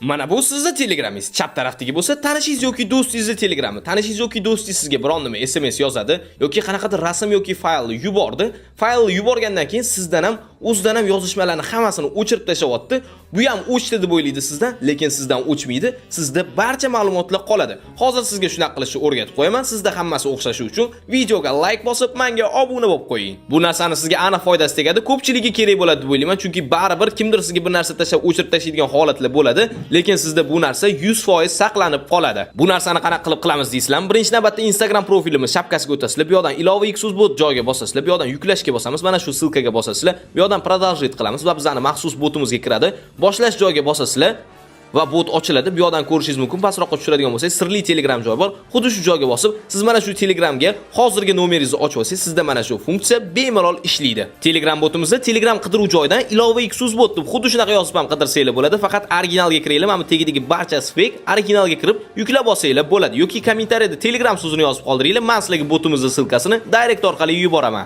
Mana bu sizni Telegramingiz. Chap tarafdagi bo'lsa tanishingiz yoki do'stingizni Telegrami. Tanishingiz yoki do'stingiz sizga biron nima SMS yozadi yoki qanaqadir rasm yoki faylni yubordi. Faylni yuborgandan keyin sizdan ham, o'zidan ham yozishmalarni hammasini o'chirib tashlayapti. Bu ham o'chdi deb o'ylaydi sizdan, lekin sizdan o'chmaydi. Sizda barcha ma'lumotlar qoladi. Hozir sizga shunaqa qilishni o'rgatib qo'yaman. Sizda hammasi o'xshashi uchun videoga like bosib, menga obuna bo'lib qo'ying. Bu narsani sizga aniq foydasi tegadi. Ko'pchiligi kerak bo'ladi deb o'ylayman, chunki baribir kimdir sizga bir narsa tashlab o'chirib tashlaydigan holatlar bo'ladi, lekin sizda bu narsa 100% saqlanib qoladi. Bu narsani qanaqa qilib qilamiz deysizlarmi? Birinchi navbatda Instagram profilimiz shapkasiga o'tasizlar, bu yoqdan ilova X bot joyiga bosasizlar, bu yoqdan yuklashga bosamiz, mana shu ссылка ga bosasizlar, bu yoqdan продолжить qilamiz va bizani maxsus botimizga kiradi. Boshlash joyiga bosasizlar va bot ochiladi. Bu yoqdan ko'rishingiz mumkin. Pastroqqa tushiradigan bo'lsangiz, sirli Telegram joyi bor. Xuddi shu joyga bosib, siz mana shu Telegramga hozirgi nomeringizni ochib olsangiz, sizda mana shu funksiya bemalol ishlaydi. Telegram botimizda Telegram qidiruv joyidan ilova X bot deb xuddi shunaqa yozib ham qidirsanglar bo'ladi. Faqat originalga kiringlar, mana bu tagidagi barchasi fake. Originalga kirib, yuklab olsanglar bo'ladi yoki kommentariyada Telegram so'zini yozib qoldiringlar. Men sizlarga botimizni ссылка sini direct orqali yuboraman.